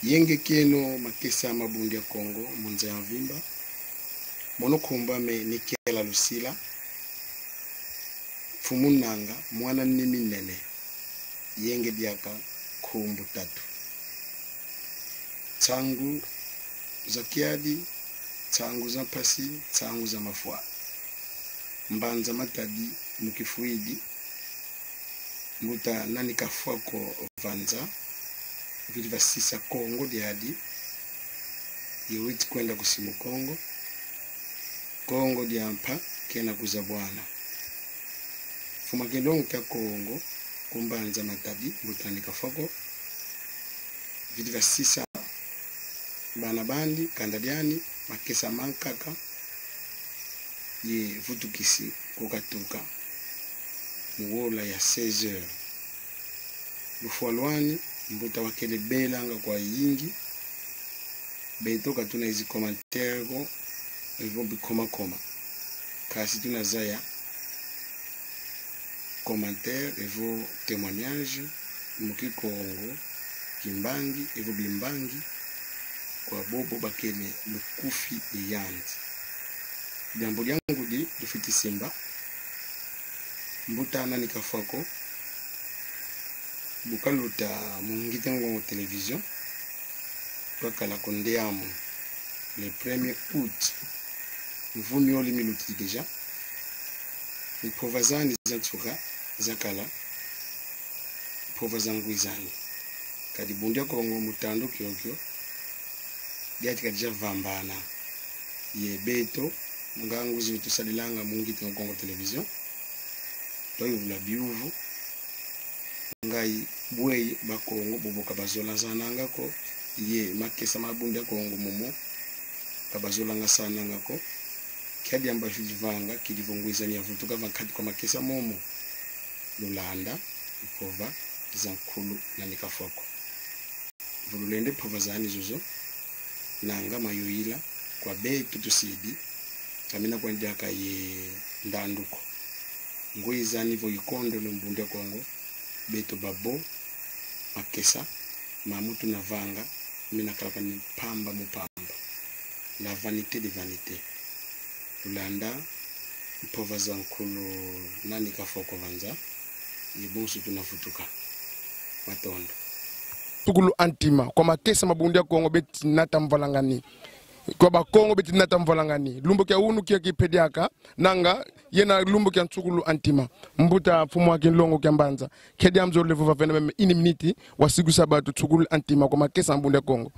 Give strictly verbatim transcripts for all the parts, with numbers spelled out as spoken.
Yenge kieno makesa ma Bundu dia Kongo mu nza ya mvimba. Mono nkumbu ame ni Kiala Lusila, mfumu Nanga, mwana Nimi Nene. Yenge diaka nkumbu tatu: nsangu za kiadi, nsangu za mpasi, nsangu za mafwa. Mbanza Matadi mu kifwidi, mbuta Nani Kafwako Vanza, vidi vasisa Kongo diadi, ye witi kwenda ku Simu Kongo, Kongo dia mpa kena kuzabwana. Mfumu a kilongo kia Kongo ku Mbanza Matadi, mbuta Nani Kafwako, vidi vasisa bana bandi, kanda diani, makesa mankaka, ye vutukisi ku katuka mu wola ya seize heures. Lufwa lwani, mbuta wakele belanga kwa yingi. Beto ka tuna ezi commentaire ko, evo bikoma koma. Kansi tuna zaya commentaire evo témoignage mu Kikongo, Kimbangi evo Bimbangi, kwa bobo bakele lukufi ye yandi. Diambu dia ngudi difweti simba. Mbuta Nani Kafwako, bu kaluta mu Ngita Ngongo Télévision, twakala ku nde amu le premier août, mvu miole milutidi déjà. Mpova zani za nsuka zakala mpova za ngwizani. Kadi Bundu dia Kongo mu tandu kiokio diatika déjà vambana ye beto, ngangu zi tusadilanga mu Ngita Ngongo Télévision, twayuvula biuvu. Ngai bweyi Bakongo bobo ka bazolansananga ko, ye makesa ma Bundu dia Kongo momo ka bazolansananga ko. Kia diambu bavanga kidi vo ngwizani yavutuka va nkati kwa makesa momo. Lulanda mpova za nkulu Nani Kafwako. Vo lulende mpova zani zozo, nanga mayoyila kwa beto tusidi, ka mina kwenda diaka ye ndandu ko. Ngwizani vo ikondolo mu Bundu dia Kongo, beto babo, makesa mamu tuna vanga, mina kalaka ni mpamba mu mpamba. La vanité des vanités. Lulanda mpova za nkulu Nani Kafwako Vanza, ye bonso tuna vutuka. Matondo. Ntukulu a ntima, kwa makesa ma Bundu dia Kongo beti nata mvwalangani. Kwa Bakongo beti nata mvwalangani. Lumbu kia unu kia kipediaka, nanga yena lumbu kia ntukulu a ntima. Mbuta mfumu a kinlongo kia Mbanza, nkia diambu nzolele vova vena meme ini miniti, wa sikusa bantu ntukulu a ntima kwa makesa ma Bundu dia Kongo?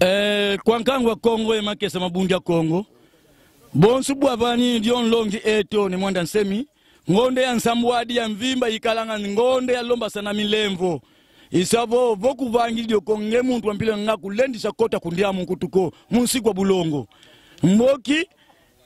Eh, kwa nkangu a Kongo ye makesa ma Bundu dia Kongo, bonso bwa vani dio nlongi eto Ne Muanda Nsemi, ngonde ya nsambwadi ya mvimba ikalanga ngonde ya lombasana milemvo. I sa vo, vo kuvangidi dio ko, nge muntu wa mpila nga kulendisa kota ku ndiamu nkutu ko, mu nsiku a bulongo. Mboki,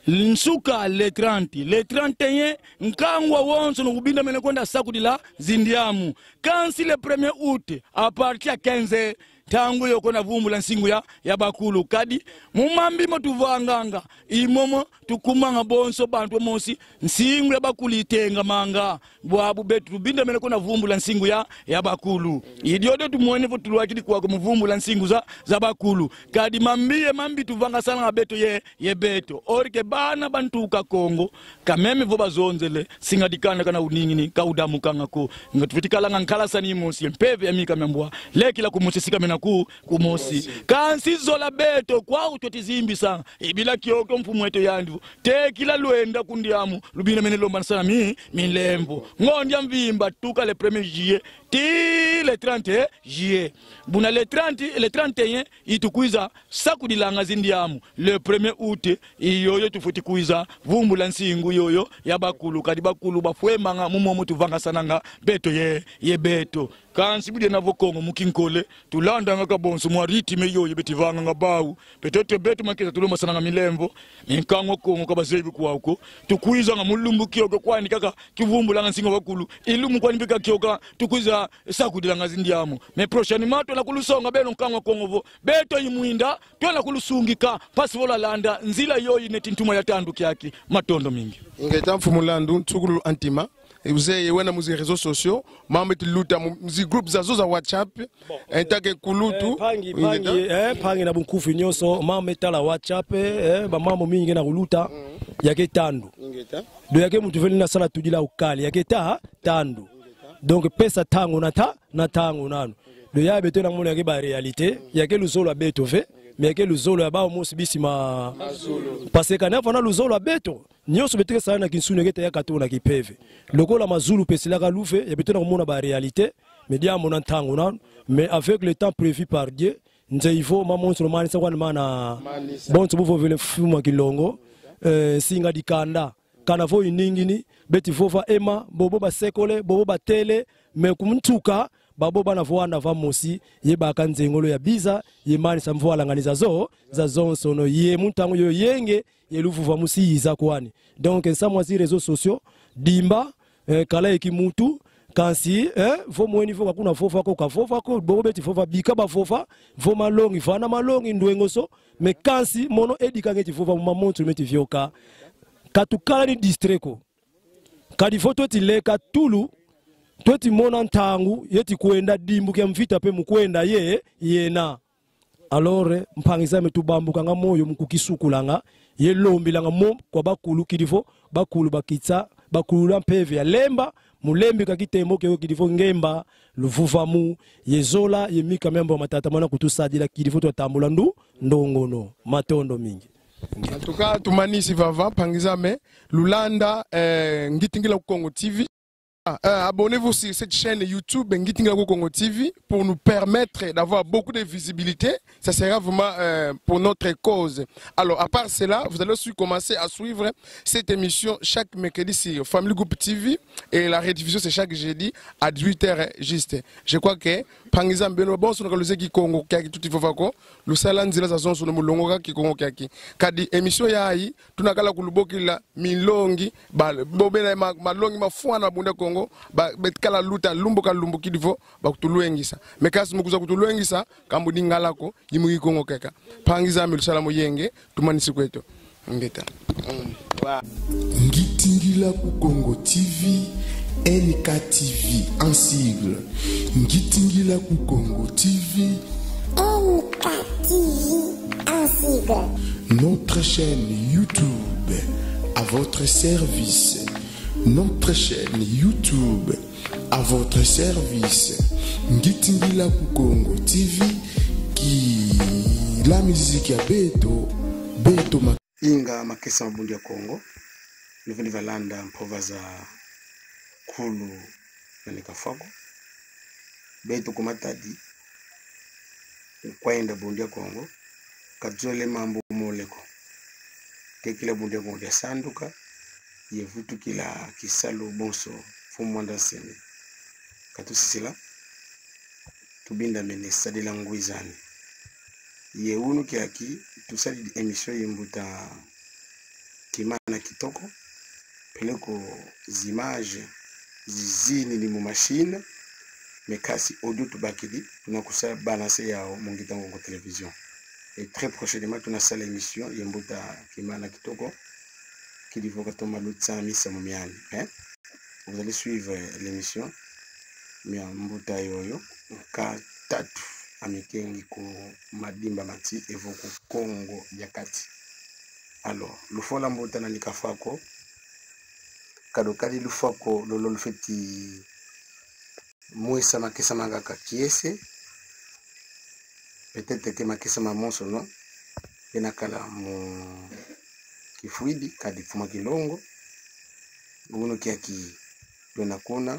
nsuka le trente, le trente et un, nkangu wawonsono ubindamene kwenda sakudila zindiamu. Kansi le premier août, à partir ya quinze heures, ntangu yo kwenda vumbula nsingu ya, ya bakulu. Kadi, mu mambi mo tuvanganga, i momo tukumanga bonso bantu mosi, nsingu ya bakulu itengamanga. Bwabu beto tubindamene kwenda vumbula nsingu ya, ya bakulu. I diodio tumwene vo tulwakidi kwaku mu vumbula nsingu za, za bakulu. Kadi mambi ye mambi tuvangasananga beto ye, ye beto. Or que bana ba ntuka Kongo, quand même vo bazonzele, singa dikanda kana uningini, ka udamukanga ko. Nga tufweti kalanga nkalasani mosi, mpeve ya mika mia mbwa, lekila ku mosi sika mena ku, kumosi. Kansi zola beto kwau tweti zimbisa. I bila kiokio mfumu eto yandi vo: tekila lwenda ku ndiamu, lubinda mene lomba nsana mi, milemvo. Ngonda mvimba tuka le premier juillet tii le trente juillet. Buna le trente, le trente et un, i tukwiza sakudilanga zindiamu. Le premier août, i yoyo tufweti kwiza vumbula nsingu yoyo ya bakulu, kadi bakulu bafwemanga mu momo tuvangasananga beto ye, ye beto. Kansi bu diena vo Kongo mu kinkole, tulandanga ka bonso mwa rythme yoyo beti vanganga bau. Peut-être beto makesa tulombasananga milemvo, mais nkangu a Kongo ka bazebi kwau ko. Tukwizanga mu lumbu kiokio kwandi kaka, kivumbulanga nsingu a bakulu. I lumbu kwandi mpe ka kioka, tukwiza sakudilanga zindiamu. Mais prochainement, twena kulusonga beno nkangu a Kongo vo: beto i mwinda, twena kulusungika, mpasi vo lwalanda nzila yoyo ineti ntuma ya tandu kiaki. Matondo mingi. Ingeta, mfumu Landu, nsukululu a ntima. Uzeye wena mu zi réseaux sociaux, mambu eti luta mu zi groupe zazo za WhatsApp, en tant que kulutu. Eh, mpangi, ingeta, mpangi, eh, mpangi, na bunkufi nyonso, mambu me tala WhatsApp, eh, bamambu mingi na kuluta, ya ke tandu. Ingeta. Donc ya ke muntu vele na sala tudila ukali, ya ke ta, tandu. Donc pesa ntangu na ta, na ntangu nanu. Donc ya beto na mona ya ke ba réalité, ya ke luzolo ya beto ve, mais ya ke luzolo ya bau mosi bisi ma. Mazulu. Parce que kana vana luzolo ya beto, nyonso beto ke sala na kinsuni ke ta ya katu na kimpeve. Lokola mazulu pesilaka luve, ya beto na kumona ba réalité, mais diambu na ntangu nanu, mais avec le temps prévu par Dieu, nze i vo mambu monso lumanisa kwandi mana. Manisa. Bonso bu vovele mfumu a Kilongo, eh, nsinga dikanda. Kana vo i ningini, beti vova ema, bobo basekole, bobo batele, mais ku nsuka, babo bana vwanda va mosi, ye baka nzengolo ya biza, ye manisa mvwalangani zazo, zazonsono, ye mu ntangu yoyo yenge, ye luvuvamu si iza kwani. Donc, nsamu a zi réseaux sociaux, dimba, eh, kala ye kimuntu, kansi, eh, vo mweni vo ka kuna vova ko, ka vova ko, bobo beti vova, bika bavova, vo malongi, vana malongi, ndwengoso, mais kansi, mono edika ngeti vova, mu mambu monso meti vioka. Ka tukala ni distrait ko. Kadi vo tweti leka tulu, tweti mona ntangu yeti kwenda, dimbu kia mvita mpe mu kwenda ye, yena. Alors, eh, mpangi zame, tubambukanga moyo mu kukisukulanga, ye lombilanga mo kwa bakulu kidi vo, bakulu bakitsa, bakulula mpeve ya lemba, mu lembi ka kitembo kio kidi vo ngemba, luvuvamu, ye zola, ye mika mia mbo matata mana kutusadila kidi vo twatambula ndu, ndongono. Matondo mingi. En tout cas, tumanisi vava, mpangi zame, lulanda, eh, Ngitingila ku Kongo T V. Ah, euh, abonnez-vous sur cette chaîne YouTube, Ngitingila ku Kongo T V, pour nous permettre d'avoir beaucoup de visibilité. Ça sera vraiment, euh, pour notre cause. Alors, à part cela, vous allez aussi commencer à suivre cette émission chaque mercredi sur Family Group T V et la rediffusion, c'est chaque jeudi à dix-huit heures juste. Je crois que, mpangi zame, beno bonso na kaluzeye Kikongo kiaki tuti vova ko, lusala nzila zazonso na mu longoka Kikongo kiaki. Kadi émission yayi, tuna kala kulubokila minlongi, ba, bo bena ma, malongi mafwana bunda Kongo, ba, beti kala luta lumbu ka lumbu kidi vo, bakutulwengisa. Mais kansi mu kwiza kutulwengisa, ka mu Lingala ko, i mu Kikongo kaka. Mpangi zame, lusala mu yenge, tumanisi kweto. Ingeta. Mm. Wa. Ngitingila ku Kongo T V, N K T V en sigle. Ngitingila ku Kongo T V. N K T V en sigle. Notre chaîne YouTube à votre service. Notre chaîne YouTube à votre service. Ngitingila ku Kongo T V, ki la musique ya beto, beto ma- Inga makesa ma Bundu dia Kongo, luveni valanda mpova za Kulu na Nikafwako. Beto ku Matadi, kwenda Bundu dia Kongo, ka tuzolele mambu mole ko. Tekila Bundu dia Kongo dia sanduka, ye vutukila kisalu bonso, Mfumu Muanda Nsemi katusisila, tubindamene sadila ngwizani. Ye unu kiaki, tusadidi émission ye mbuta Kimana Kitoko, peleko zi images zizinini mu machine, mais kansi audio tubakidi, tuna kusa balancer yau mu Ngita Ngongo Télévision. Et très prochainement, tuna sala émission ye mbuta Kimana Kitoko, kidi vo katoma lutisa misamu miandi, hein? Vous allez suivre l'émission. Mia mbuta yoyo, nka tatu amikengi ku madimba mati evo ku Kongo dia Kati. Alors, lufwa lwa mbuta na Nikafwako, kadi kadi lufwa ko lolo lufweti mwesa makesa manga ka kiese. Peut-être que makesa mamonsono bena kala mu kifwidi, kadi Mfuma Kilongo, unu kiaki twena kuna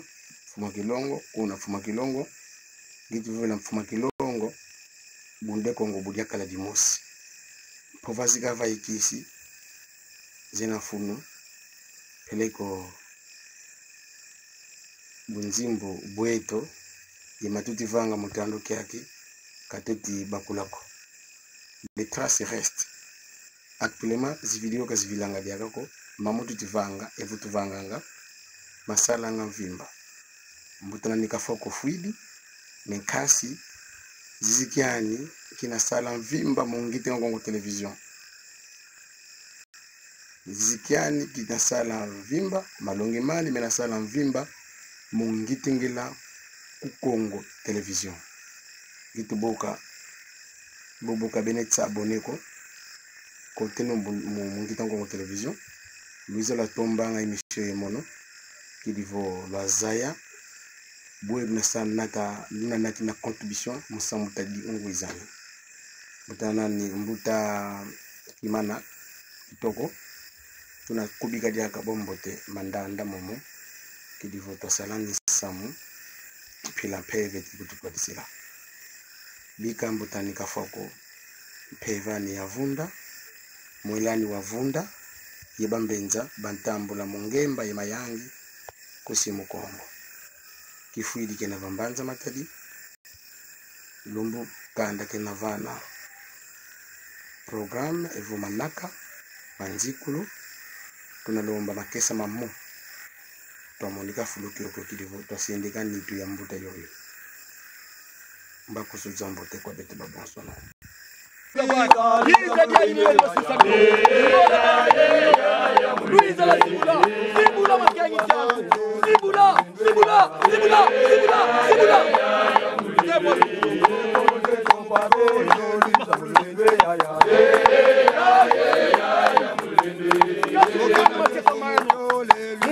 Mfuma Kilongo, kuna Mfuma Kilongo, ngitu vovela Mfuma Kilongo, Bundu dia Kongo bu diakala dimosi. Mpova zika va ikisi, zena mfunu, peleko bunzimbu bweto, ye ma tuti vanga mu tandu kiaki, ka tuti bakula ko. Les traces restent. Actuellement, zi vidéo ka zivilanga diaka ko, mamu tuti vanga, evo tuvanganga, masalanga mvimba. Mbuta Nani Kafoko fwidi, mais kansi, zizi kiani kina sala mvimba mu Ngita Nkongo Télévision. Zizi kiani kina sala mvimba, malongi mani mena sala mvimba mu Ngita Ngila ku Kongo Télévision. Ngitu boka, bobo ka bena s'abonner ko, koteno mu, mu, mu Ngita Nkongo Télévision. Lwiza lwatombanga émission ye mono, kidi vo lwazaya, bwe luna sa nata, luna nati na contribution, musamu tadi ungwizana. Mbuta Nani, Mbuta Kimana, Kitoko, tuna kubika diaka bo mbote, mandanda momo, kidi vo twasala ni samu, mpila mpeve ti kutukwadisila. Bika Mbuta Nani Kafoko, mpeve ani yavunda, mwela ani wavunda, ye bambenza bantambula mu ngemba ye mayangi, kusi mu Kongo. Kifwidi kena va Mbanza Matadi, lumbu kanda kena vana programme evo manaka, manzikulu, tuna lomba makesa mamu. Twamonika fulu kiokio kidi vo twasendeka nitu ya mbuta yoyo. Mbakusu za mbote kwa beto babonsono. Lwiza dia ine yo sisa. Lwiza lwa zibula. Zibula makiangi kiangu. Zibula, zibula, zibula, zibula, zibula. Mu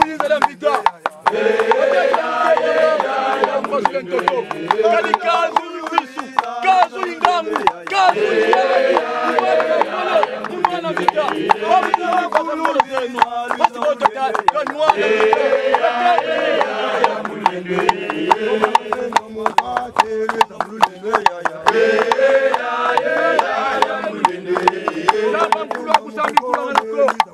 lwiza lwa mvita. Kadi kazu bisu, kazu ingangu, kazu ingangu. Mwana mvita, wa mvita, wa mvita zeno. Basi boto ka, ka mwana mvita. Samba nkulu akusamba nkulu aluko.